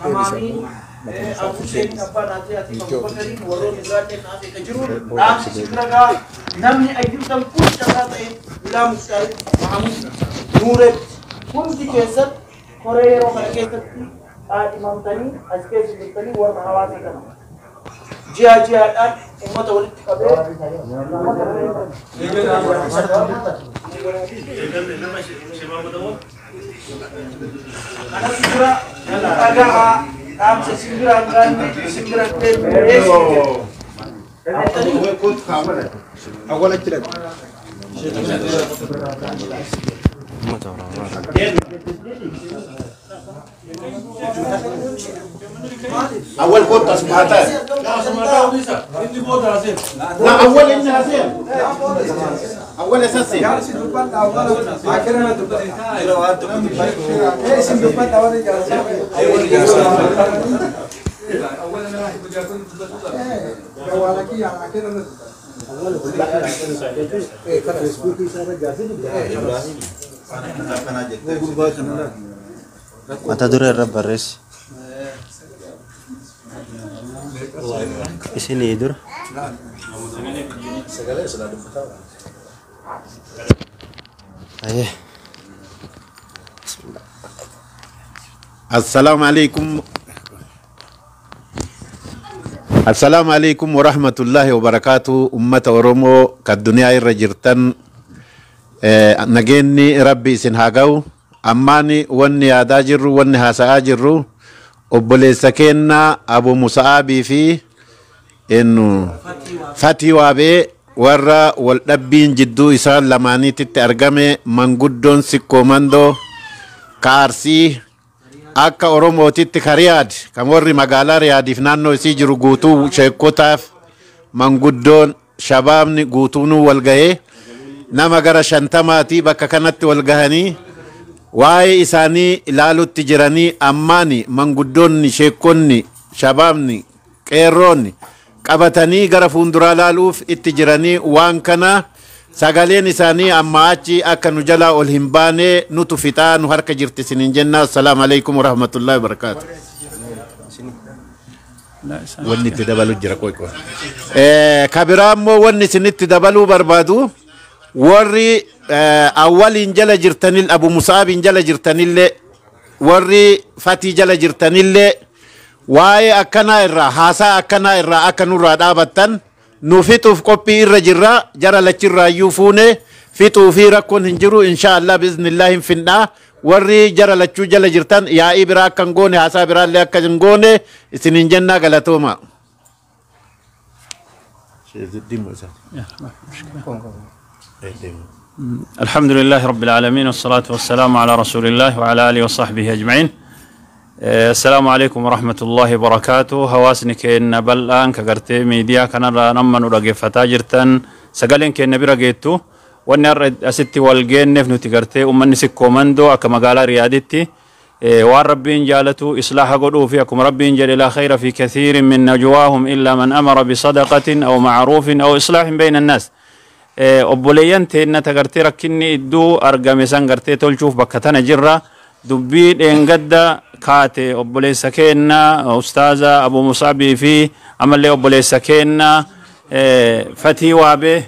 Amaamiin Abu Hussein abbaa Naasiyaatii fi Abubakariin warroonni biraallee naasee ka jiru dhaamsi isin bira ga'a. Namni ayyuutan kun carraa ta'e Bilaa Muktaaritti, Mahamud Nuuretti hundi keessatti koree yeroo kana keessatti qaadhimamtanii as keessa jirtanii warra hawaasa kana ji'a ji'aadhaan uummata walitti qabee uummata kanatu jira. Dhagahaa, dhaamsa isin biraan gaanne isin bira deemnee isin jedha. أول كنت أسمعتها. لا، أول إني هزيم، أول أساسي. Mata duree irra barreessi. Isinii dura. Ayyee. السلام عليكم، السلام عليكم ورحمة الله وبركاته. أمة أورومو كالدنيا الرجرتن، نجيني ربي إسن هاقو. أماني وني آدا جرو وني هاسا جرو obboleessa keenna Abu Musa'aabii fi innu Fatii Waabee warra wal dhabbiin jidduu isaan lamaaniititti argame, manguddoon Sikkoo Mandoo ka Arsii akka Oromootitti ka Riyaad kan warri magaalaa Riyaadiif naannoo isii jiru guutuu, sheekotaaf manguddoon shabaabni guutuunuu wal gahee nama gara 50maatii bakka kanatti wal gahanii waa'ee isaanii ilaalutti jiranii. Ammaani manguddoonni, sheekonni, shabaabni, qeerroonni qabatanii gara fuulduraa laaluuf itti jiranii. Waan kana sagaleen isaanii amma achi akka nu jalaa ol hin baane nutu fixaa, nu harka jirti isiniin jenna. Assalaamu alaikum warahmatullahi wabarakaatu. Wanni itti dabalu jira, qoy qoy. Ka biraa immoo wanni isinitti dabaluu barbaadu, warri awwaliin jala jirtanil, Abu Musaabiin jala jirtanillee, warri Fatii jala jirtanillee, waa'ee akkanaa irraa, haasaa akkanaa irraa akka nurraa dhaabattan. Nu fixuuf qophii irra jirra. Jara lachirraayyuu fuune fixuu fi rakkoon hin jiru, insha Allah biiznillah hin finnaa. Warri jara lachuu jala jirtan yaa'ii biraa akka hin goone, haasaa biraallee akka hin goone isiniin jennaa. Galatooma. الحمد لله رب العالمين، والصلاة والسلام على رسول الله وعلى آله وصحبه أجمعين. السلام عليكم ورحمة الله وبركاته. Hawaasni keenya bal'aan ka gartee miidiyaa kanarraa nama nu dhaggeeffataa jirtan, sagaleen keenya bira geettu, wanni har'a asitti wal geenneef nuti gartee uummanni Sikkoo Mandoo akka magaalaa Riyaaditti waan Rabbiin jaalatu islaaha godhuu fi akkuma Rabbiin jedhe: لا خير في كثير من نجواهم إلا من أمر بصدقة أو معروف أو إصلاح بين الناس. Obboleeyyan teenna ta gartee rakkinni iddoo argame san gartee tolchuuf bakka tana jirra. Dubbii dheengadda kaate obboleessa keenna ustaaza Abu Musaabii fi amallee obboleessa keenna Fatii Waabee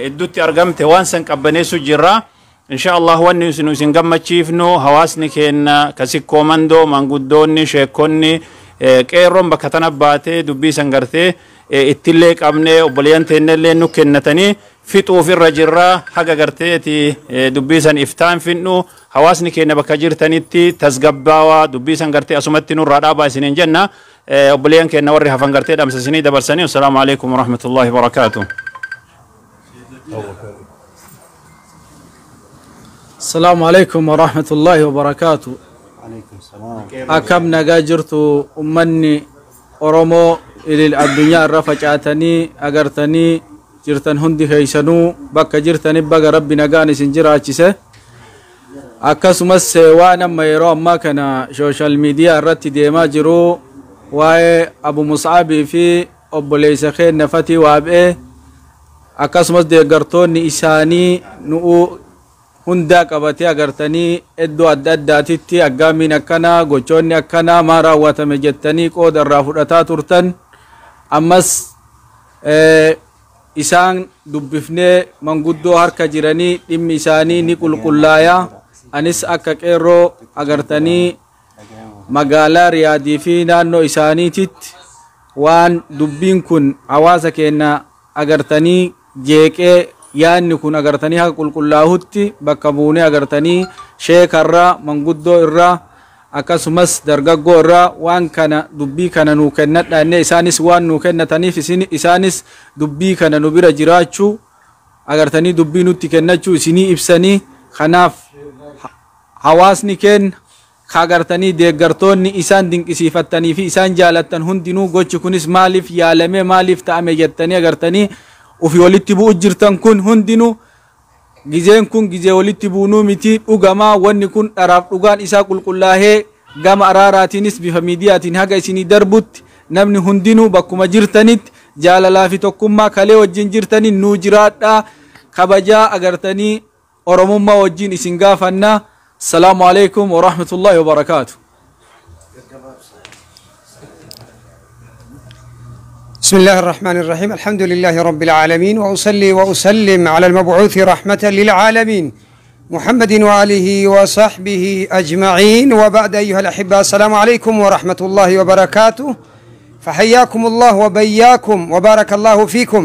idduutti argamte waan san qabbaneessu jirra. Insha Allah wanni isin isin gammachiifnu, hawaasni keenna ka Sikkoo Mandoo, manguddoonni, sheekonni, qeerroon bakka tana baatee dubbii san gartee ittillee qabnee obboleeyyan teennellee nu kennatanii fixuuf irra jirra. Haga garteeti dubbii san iftaan finnu, hawaasni keenya bakka jirtanitti tasgabbaawaa dubbii san gartee asumatti nurraa dhaabaa isiniin jenna. Obboleeyyan keenya warri hafan gartee dhamsa isinii dabarsanii. Assalaamu alaikum warahmatullahi wabarakaatuh. السلام عليكم ورحمة الله وبركاته. Akkam nagaa jirtu ummanni Oromoo idil addunyaa irra facaatanii agartanii jirtan hundi keeysanuu, bakka jirtanii baga Rabbi nagaan isin jiraachise. Akkasumas waan amma yeroo ammaa kana social media irratti deemaa jiru, waa'ee Abu Mus'aabii fi obboleessa keenya Fatii Waabee, akkasumas deeggartoonni isaanii nu'uu Hundaa qabatee agartanii iddoo adda addaatitti aggaamiin akkanaa, gochoonni akkanaa maa raawwatame jettanii qooda irraa fudhataa turtan. Ammas isaan dubbifnee manguddoo harka jiranii dhimmi isaanii ni qulqullaayaa. Anis akka qeerroo agartanii magaalaa Riyaadii fi naannoo isaaniititti waan dubbiin kun hawaasa keenya agartanii jeeqee, yaadni kun agartanii haga qulqullaa'utti bakka buunee agartanii sheekarraa, manguddoo irraa, akkasumas dargaggoo irraa waan kana dubbii kana nuu kennadha jennee, isaanis waan nuu kennataniif, isaanis dubbii kana nu bira jiraachuu agartanii dubbii nutti kennachuu isinii ibsanii. Kanaaf hawaasni keenya agartanii deeggartoonni isaan dinqisiifattanii fi isaan jaalattan hundinuu gochi kunis maaliif yaalame, maaliif ta'ame jettanii agartanii ufi walitti bu'u jirtan kun hundinuu, gizeen kun gizee walitti buunuu miti. Dhugamaa wanni kun dharaaf dhugaan isaa qulqullaahee gama araaraatiinis bifa miidiyaatiin haga isinii darbutti namni hundinuu bakkuma jirtanitti jaalalaa fi tokkummaa kalee wajjin jirtanii nuu jiraadhaa. Kabajaa agartanii oromummaa wajjin isin gaafannaa. السلام عليكم ورحمة الله وبركاته. بسم الله الرحمن الرحيم، الحمد لله رب العالمين، وأصلي وأسلم على المبعوث رحمة للعالمين محمد وآله وصحبه أجمعين، وبعد. أيها الأحبة، السلام عليكم ورحمة الله وبركاته. فحياكم الله وبياكم وبارك الله فيكم.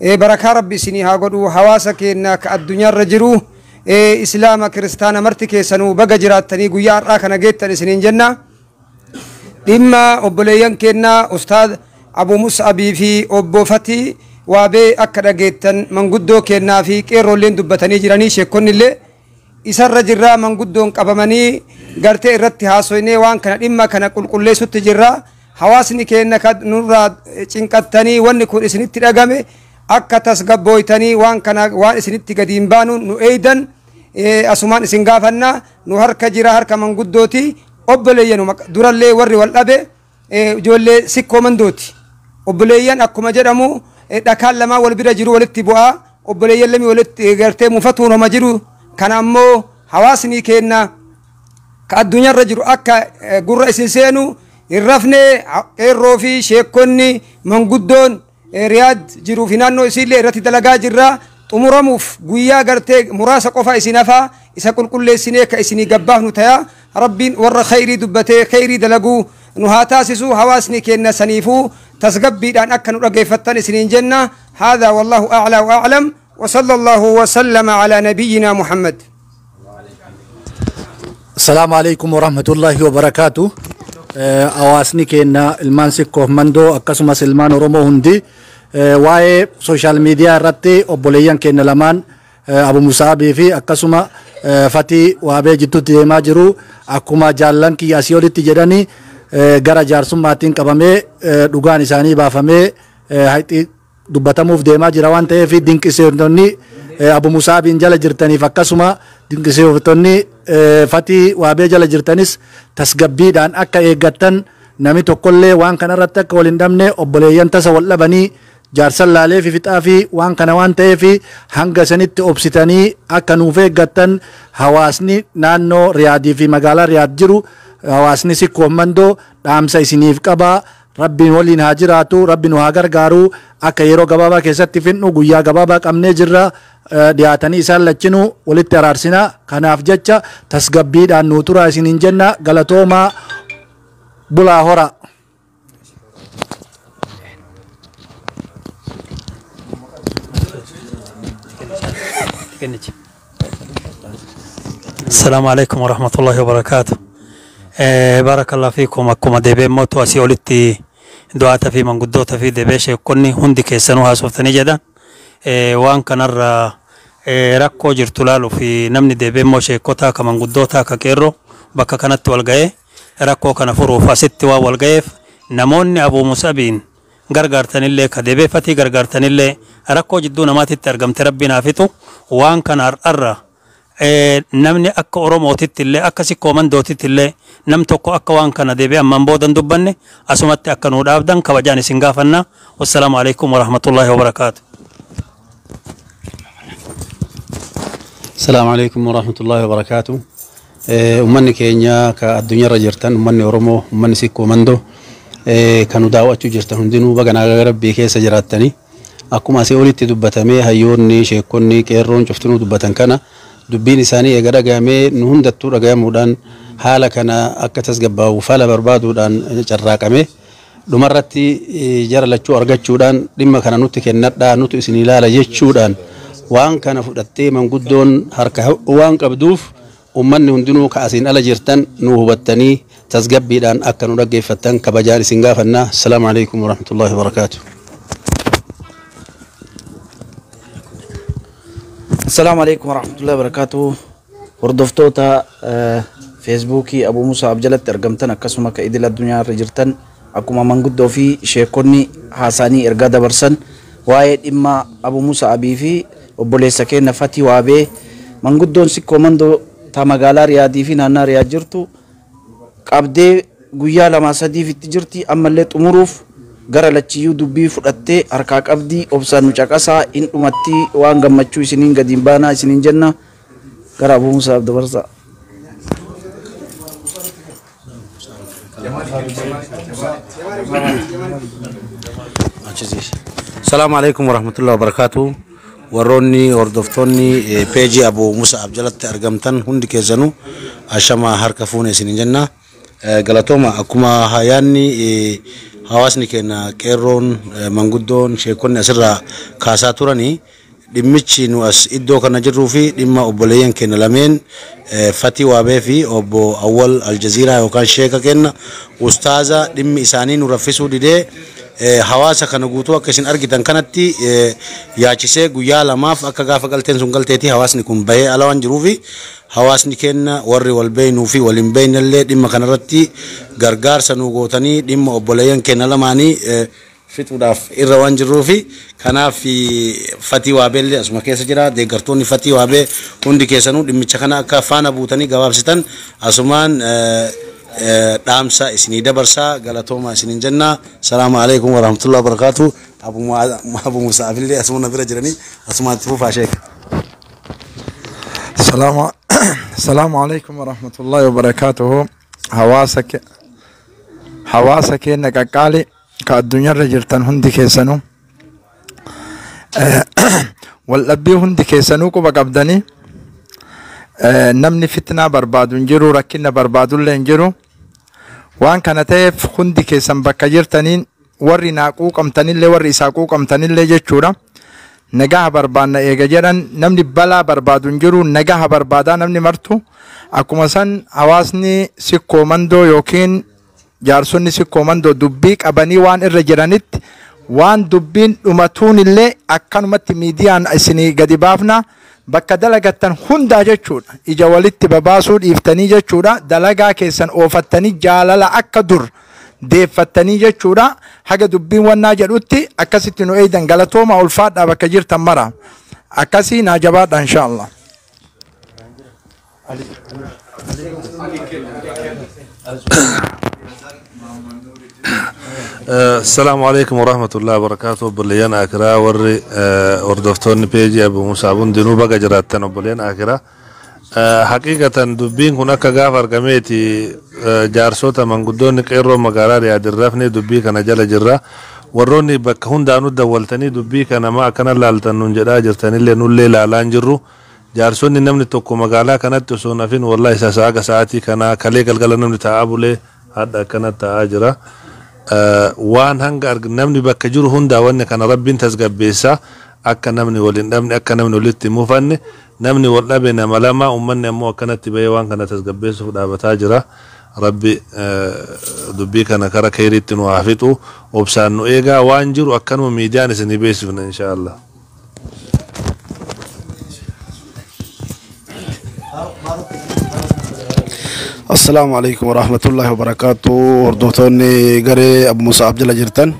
إيه بركة ربي isinii haa godhu. Hawaasa keenya addunyaa irra jiru, islaama kiristaana marti keessanuu baga jiraattanii guyyaa har'aa kana geettan isiniin jenna. Dhimma obboleeyyan keenya ustaad Abu Mus'abii fi obbo Fatii Waabee akka dhageettan manguddoo kennaa fi qeerroolleen dubbatanii jiranii, sheekonni illee isarra jirraa. Manguddoon qabamanii gartee irratti haasoynee waan kana dhimma kana qulqulleessutti jirra. Hawaasni keenya kan nurraa cinqattanii wanni kun isinitti dhagame akka tasgabbooytanii waan kana waan isinitti gadi hin baanu nu eeydan asumaan isin gaafanna. Nu harka jira, harka manguddooti. Obboleeyyan durallee warri wal dhabe ijoollee Sikkoo Mandooti. Obboleeyyan akkuma jedhamu dhakaan lamaa wal bira jiru walitti bu'aa, obboleeyyan lamii walitti gartee mufatuun homa jiru. Kana ammoo hawaasni keenya ka addunyaarra jiru akka gurra isin seenu hin rafne. Qeerroo fi sheekonni manguddoon Riyaad jiruu fi naannoo isiillee irratti dalagaa jirra. Xumuramuuf guyyaa gartee muraasa qofa isin hafaa, isa qulqulleessinee ka isinii gabbaafnu tayaa. Rabbiin warra khayrii dubbatee khayrii dalaguu nu haa taasisu. Hawaasni keenya saniifuu tasgabbiidhaan akka nu dhageeffattan isiniin jenna. هذا والله أعلى وأعلم، وصلى الله وسلم على نبينا محمد. السلام عليكم ورحمة الله وبركاته. Hawaasni keenya ilmaan Sikkoof Mandoo akkasumas ilmaan Oromoo hundi, waa'ee social media irratti obboleeyyan keenya lamaan Abu Musaabii fi akkasuma Fatii Waabee jidduutti deemaa jiru akkuma jaallan kiyya asii olitti jedhani gara jaarsummaatiin qabamee dhugaan isaanii baafamee hayxii dubbatamuuf deemaa jira waan ta'eef, dinqisiiftonni Abu Musaabiin jala jirtaniif akkasuma dinqisiiftonni Fatii Waabee jala jirtanis tasgabbiidhaan akka eeggattan, namni tokkollee waan kanarratti akka wal hin dhabne, obboleeyyan tasa wal dhabanii jaarsan laalee fi fixaa fi waan kana waan ta'eef hanga sanitti obsitanii akka nuuf eeggattan hawaasni naannoo Riyaadii fi magaalaa Riyaad jiru, hawaasni Sikkoof Mandoo dhaamsa isiniif qabaa. Rabbiin waliin haa jiraatu, Rabbi nu haa gargaaru. Akka yeroo gabaabaa keessatti finnu guyyaa gabaabaa qabnee jirra. Dhiyaatanii isaan lachinuu walitti araarsina. Kanaaf jecha tasgabbiidhaan nuu turaa isiniin jenna. Galatoomaa, bulaa hora. السلام عليكم ورحمة الله وبركاته. بارك الله فيكم. Akkuma deebee mootu asii olitti du'aata fi manguddoota fi deebee sheekonni hundi keessanuu haasoftanii jedhan, waan kanarra rakkoo jirtu laaluu fi namni deebee immoo sheekota akka manguddoota akka qeerroo bakka kanatti wal ga'ee rakkoo kana furuuf asitti waan wal ga'eef, namoonni Abuu Musabiin gargaartanillee ka deebee Fatii gargaartanillee rakkoo jidduu namaatitti argamte Rabbiin haa fixu. Waan kana har'arra namni akka Oromootitti illee akka Sikkoo Mandootitti illee nam tokko akka waan kana deebi'ee ammaan booda hin dubbanne asumatti akka nuu dhaabdan kabajaan isin gaafanna. Wassalaamu alaikum warahmatullaahi wabarakaatu. السلام عليكم ورحمة الله وبركاته. Ummanni keenya ka addunyaarra jirtan, ummanni Oromoo, ummanni Sikkoo Mandoo kan nu daawwachuu jirtan hundinuu, baga nagaa Rabbii keessa jiraattanii. Akkuma asii olitti dubbatamee, hayyoonni, sheekonni, qeerroon cuftinuu dubbatan kana, dubbiin isaanii eega dhagahamee, nu hundattuu dhagahamuudhaan, haala kana akka tasgabbaa'u fala barbaaduudhaan carraaqame, dhumarratti jara lachuu argachuudhaan, dhimma kana nutti kennadhaa, nutu isin ilaala jechuudhaan, waan kana fudhattee manguddoon harka waan qabduuf, ummanni hundinuu ka asiin ala jirtan nu hubattanii tasgabbiidhaan akka nu dhaggeeffattan kabajaan isin gaafannaa. Assalaamu alaikum warahmatullahi wabarakaatu. Assalaamu alaikum warahmatullahi wabarakatuh. Hordoftoota Feesbuukii Abuu Musaab jalatti argamtan, akkasuma ka idil addunyaa irra jirtan, akkuma manguddoo fi sheekonni haasaanii ergaa dabarsan, waa'ee dhimma Abuu Musaabii fi obboleessa keenya Fatii Waabee, manguddoon Sikkoo Mandoo ta magaalaa Riyaadii fi naannaa Riyaad jirtu qabdee guyyaa 2 3f itti jirti. Ammallee xumuruuf gara lachiyyuu dubbii fudhattee harkaa qabdii. Obsaan nu caqasaa, hin dhumatti, waan gammachuu isiniin gadiin baanaa isiniin jenna. Gara Abuu Musaaf dabarsaa. Salaamu alaikum warahmatullahi wabarakatuh. Warroonni hordoftoonni peejii Abu Musaab jalatti argamtan hundi keessanuu, ashama, harka fuune isinin jenna. Galatooma. Akkuma yaanni hawaasni keenya, qeerroon, manguddoon, sheekonni asirraa kaasaa turanii, dhimmichi nu as iddoo kana jirruu fi dhimma obboleeyyan keenya lameen, Fatii Waabee fi obbo Awwal Aljaziiraa yookaan sheeka keenya ustaaza, dhimmi isaanii nu raffisuu didee, hawaasa kana guutuu akka isin argitan kanatti yaachisee, guyyaa 2f akka gaafa galteen sun galteeti hawaasni kun bahee ala waan jiruufi, hawaasni keenya warri wal beeynuu fi wal hin beeynellee dhimma kanarratti gargaarsa nu gootanii, dhimma obboleeyyan keenya lamaanii fixuudhaaf irra waan jirruufi, kanaaf Fatii Waabeellee asuma keessa jira. Deeggartoonni Fatii Waabee hundi keessanuu dhimmicha kana akka faana buutanii gabaabsitan asumaan dhaamsa isinii dabarsaa. Galatooma isiniin jenna. Salaamu alaikum warahmatullahi wabarakaatu. Abu Musaafillee asuma bira jiranii, asumaatti fufaa, sheeka. السلام عليكم ورحمة الله وبركاته. Hawaasa keenya qaqqaali ka addunyaarra jirtan hundi keessanuu, waldhabbii hundi keessanuu quba qabdanii, namni fitnaa barbaadu hin jiru, rakkina barbaadullee hin jiru. Waan kana ta'eef hundi keessan bakka jirtaniin, warri naa quuqamtanillee, warri isaa quuqamtanillee jechuudha, nagaha barbaanna eega jedhan, namni balaa barbaadu hin jiru, nagaha barbaadaa namni martu. Akkuma san hawaasni Sikkoo Mandoo yookiin jaarsonni Sikkoo Mandoo dubbii qabanii waan irra jiranitti, waan dubbiin dhumatuun illee akkanumatti miidiyaan isinii gadi baafna. Bakka dalagattan hundaa jechuudha, ija walitti babaasuu dhiiftanii jechuudha, dalagaa keessan oofattanii, jaalala akka dur deeffattanii jechuudha, haga dubbiin wannaa jedhutti akkasitti nu eeydan. Galatooma, ulfaadhaa bakka jirtan mara. Akkasii naa jabaadha, insha Allah. السلام عليكم ورحمة الله وبركاته. Obboleeyyan akiraa, warri hordoftoonni peejii Abu Musaab hundinuu, baga jiraattan. Obboleeyyan akiraa, haqiiqatan dubbiin kun akka gaafa argameeti jaarsota, manguddoonni, qeerroo magaalaa Riyaad irrafne dubbii kana jala jirra. Warroonni bakka hundaanuu dawwaltanii dubbii kana ma akkana laaltan nun jedhaa jirtanillee, nullee laalaan jirru. Jaarsonni, namni tokko magaalaa kanatti osoo nafin, wallahi isa sa'aaga sa'aatii kana kalee galgala namni taa'aa bulee hadha akkana taa'aa jira. Waan hanga namni bakka jiru hundaa wanni kana Rabbiin tasgabbeessa, akka namni wal hin dhabne, akka namni walitti hin mufanne. Namni wal dhabe nama lama, ummanni ammoo akkanatti bahee waan kana tasgabbeessuuf dhaabataa jira. Rabbi dubbii kana kara keeriitti nu haa fixu. Obsaan nu eegaa, waan jiru akkanuma miidiyaan isinii beeksifna, insha Allah. Assalaamu alaikum warahmatullahi wabarakatuh. Hordoftoonni garee Abu Musaab jala jirtan,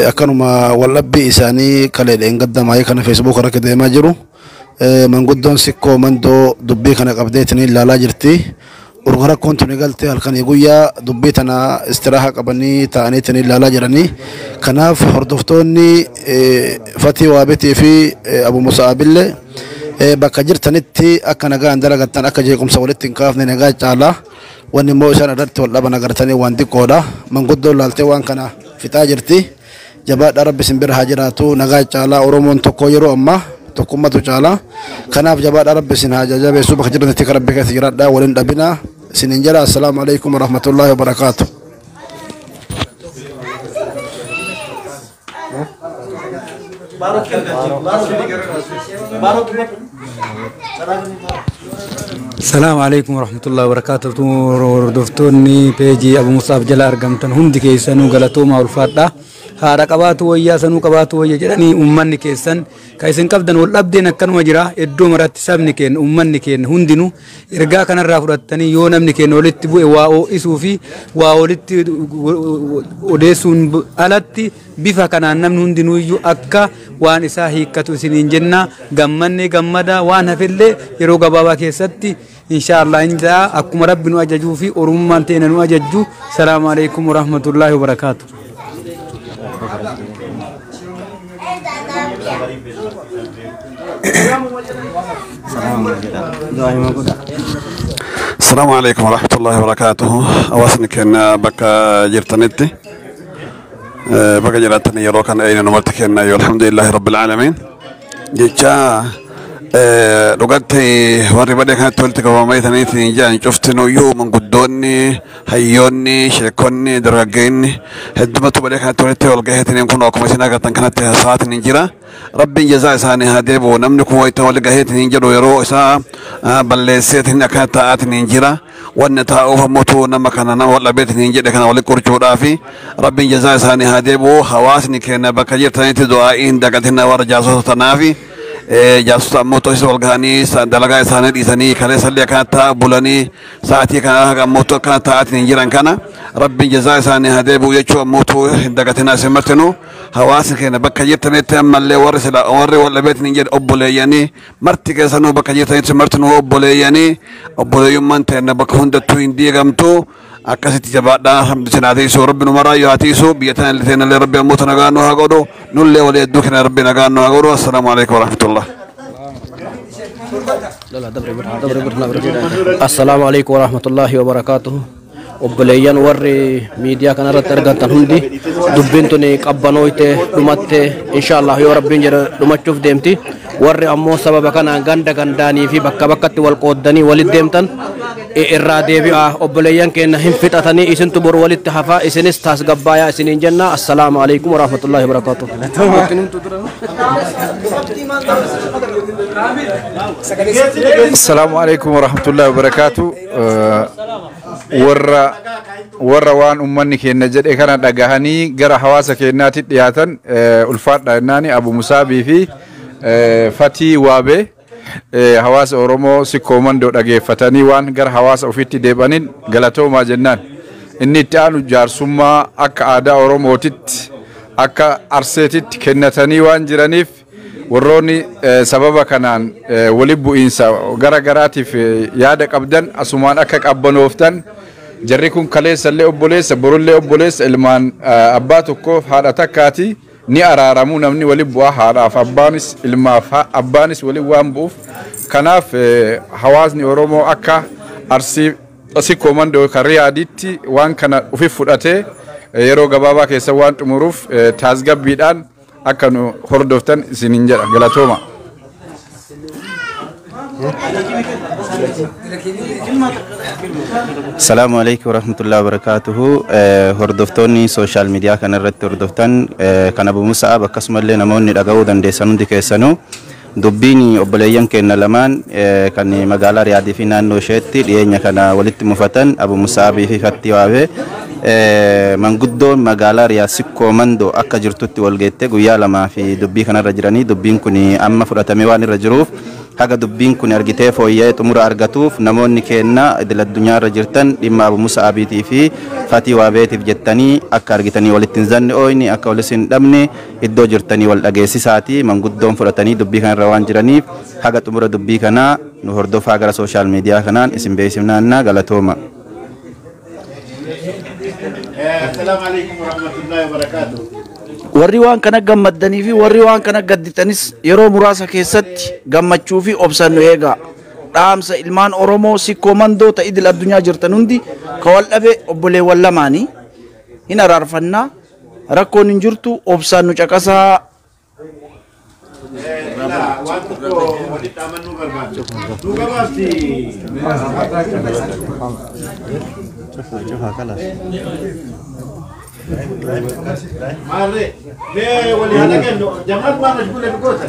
akkanuma waldhabbii isaanii kaleedheen gaddamaayee kana Feesbuuk irratti deemaa jiru, manguddoon Sikkoo Mandoo dubbii kana qabdeetanii ilaalaa jirti. Urga rakkoon tuni galte halkanii guyyaa dubbii tana istiraaha qabanii ta'aniitiin ilaalaa jiranii. Kanaaf hordoftoonni Fatii Waabetii fi Abu Musaabillee Bakka jirtanitti akka nagaan dalagattan, akka jeequmsa walitti hin kaafne nagaa caalaa. Wanni immoo isaan irratti wal dhaban agartanii waan xiqqoodha. Manguddoon laaltee waan kana fixaa jirti. Jabaadhaa, Rabbi isin bira haa jiraatu. Nagaa caalaa. Oromoon tokko yeroo ammaa tokkummatu caalaa. Kanaaf jabaadhaa, Rabbi isin haa jajabeessu. Bakka jirtanitti kan Rabbi keessa jiraadhaa, waliin dhabinaa isinin jedha. Assalaamu alaikum warahmatullaahi wabarakaatu. السلام عليكم ورحمة الله وبركاته. Hordoftoonni peejii Abu Musaaf jala argamtan hundi keessanuu galatooma, ulfaadha. Haadha qabaatu wayyaa sanuu qabaatu wayya jedhanii, uummanni keessan kan isin qabdan wal dhabdeen akkanuma jira iddoo maratti. Sabni keenya, uummanni keenya hundinuu ergaa kanarraa fudhattanii, yoo namni keenya walitti bu'e waa ho'isuu fi waa walitti odeessuun alatti bifa kanaan namni hundinuu iyyuu akka waan isaa hiikkatu isiniin jenna. Gammannee gammada, waan hafellee yeroo gabaabaa keessatti insha Allah hin ta'a, akkuma Rabbi nu ajajuu fi oromummaan ta'e nu ajajju. Salaamu alaikum warahmatullaahi wabarakaatu. السلام عليكم ورحمة الله وبركاته. Hawaasni keenya bakka jirtanitti, bakka jiraatanii yeroo kana ayna namatti kenna yoo alhamdulillahi rabbil aalamiin jecha. Dhugatti warri badee kanatti walitti qabamanii jiran cuftinuyyuu, manguddoonni, hayyoonni, sheekonni, dargaggeenni heddumatu badee kanatti walitti wal gaheetiniin kun akkuma isin agartan kanatti haasa'aatiin jira. Rabbiin jazaa isaanii haa deebi'u. Namni kun wayita wal gaheetiin jedhu yeroo isaa balleesseetiin akkana taa'aatiin jira. Wanni taa'uuf ammoo nama kana, nama wal dhabeetiin jedhe kana walitti qurcuudhaafi. Rabbiin jazaa isaanii haa deebi'u. Hawaasni keenya bakka jirtanitti du'aa'iin dagatina warra jaarsota tanaafi. Jaarsota ammoo isa wal gahanii dalagaa isaanii dhiisanii kaleessallee akkana ta'a bulanii sa'aatii kana ammoo akkana taa'aatiin jiran kana Rabbiin jazaa isaanii haa deebi'u jechuu ammoo hin dagatinaa isin martinu. Hawaasni keenya bakka jirtanitti ammallee warri sila warri wal dhabeetiin hin jedhe obboleeyyanii marti keessanuu bakka jirtanitti martinuu obboleeyyanii, obboleeyyummaan ta'e bakka hundattuu hin diigamtu. Akkasitti jabaadhaa. Alhamdulillah, haa tiisu Rabbi nu maraa yoo haa tiisu. Biyya tana illee teenallee Rabbi ammoo nagaa nu haa godhu, nullee walii hedduu kenna Rabbi nagaa nu haa godhu. Assalaamu alaikum warahmatullah. Assalaamu alaikum warahmatullaahi wabarakaatuhu. Obboleeyyan warri miidiyaa kanarratti argattan hundi, dubbiin tun qabbanooyte, dhumatte. Insha Allah yoo Rabbiin jedhe dhumachuuf deemti. Warri ammoo sababa kanaan ganda gandaanii fi bakka bakkatti wal qooddanii walit deemtan irraa deebi'a. Obboleeyyan keenya hin fixatanii, isintu boru walitti hafaa. Isinis taasgabbaayaa isiniin jenna. Assalaamu alaikum warahmatullaahi wabarakaatuh. Assalaamu alaikum warahmatullahi wabarakaatu. Warra waan ummanni keenya jedhe kana dhagahanii gara hawaasa keenyaatti dhiyaatan ulfaadha jennaani. Abu Musaabii fi Fatii Waabee hawaasa Oromoo Sikkoo Mandoo dhageeffatanii waan gara hawaasa ofiitti deebi'aniin galatoomaa jennaan. Inni itti aanu jaarsummaa akka aadaa Oromootitti, akka Arseetitti kennatanii waan jiraniif, warroonni sababa kanaan wali bu'iinsa gara garaatiif yaada qabdan asumaan akka qabbanooftan. Jarri kun kaleessallee obboleessa, borullee obboleessa, ilmaan abbaa tokkoof haadha takkaati, ni araaramuu. Namni wali bu'aa haadhaaf abbaanis ilmaaf abbaanis wali waan bu'uuf, kanaaf hawaasni Oromoo akka Arsii Sikkoo Mandoo kan Riyaaditti waan kana ufi fudhatee yeroo gabaabaa keessa waan xumuruuf taasgabbiidhaan akka nu hordoftan isiniin jedha. Galatooma. Salaamu alaikum warahmatullahi wabarakatuhu. Hordoftoonni social media kana irratti hordoftan kan Abu Musa'ab, akkasumallee namoonni dhaga'uu dandeessan hundi keessanuu, dubbiin obboleeyyan keenya lamaan kan magaalaa Riyaadii fi naannoo isheetti dhiyeenya kana walitti mufatan, Abu Musa'abii fi Fattii Waabee, manguddoon magaalaa Riyaad Sikkoo Mandoo akka jirtutti wal geette guyyaa 2 fi dubbii kanarra jiranii, dubbiin kun amma fudhatamee waan irra jiruuf, haga dubbiin kun argitee fooyya'ee xumura argatuuf, namoonni keenya idil addunyaa irra jirtan dhimma Abu Musa'abiitii fi Fatii Waabeetiif jettanii akka argitanii walitti hin zanne ooyni, akka walis hin dhabne iddoo jirtanii wal dhageessisaati. Manguddoon fudhatanii dubbii kanarra waan jiraniif, haga xumura dubbii kanaa nu hordofaa. Gara social media kanaan isin beeksifnaannaa. Galatooma. السلام عليكم ورحمة الله وبركاته. Warri waan kana gammaddanii fi warri waan kana gadditanis yeroo muraasa keessatti gammachuu fi obsan nu eegaa. Dhaamsa ilmaan Oromoo Sikkoo Mandoo ta idil addunyaa jirtan hundi, ka wal dhabe obboleewwan lamaanii hin araarfannaa, rakkoon hin jirtu, obsaan nu caqasaa. Waan tokko walitti amannuu barbaadu. Nu gabaabsi. Maarree mee walii haala kennu jamaal maal mashguula goota.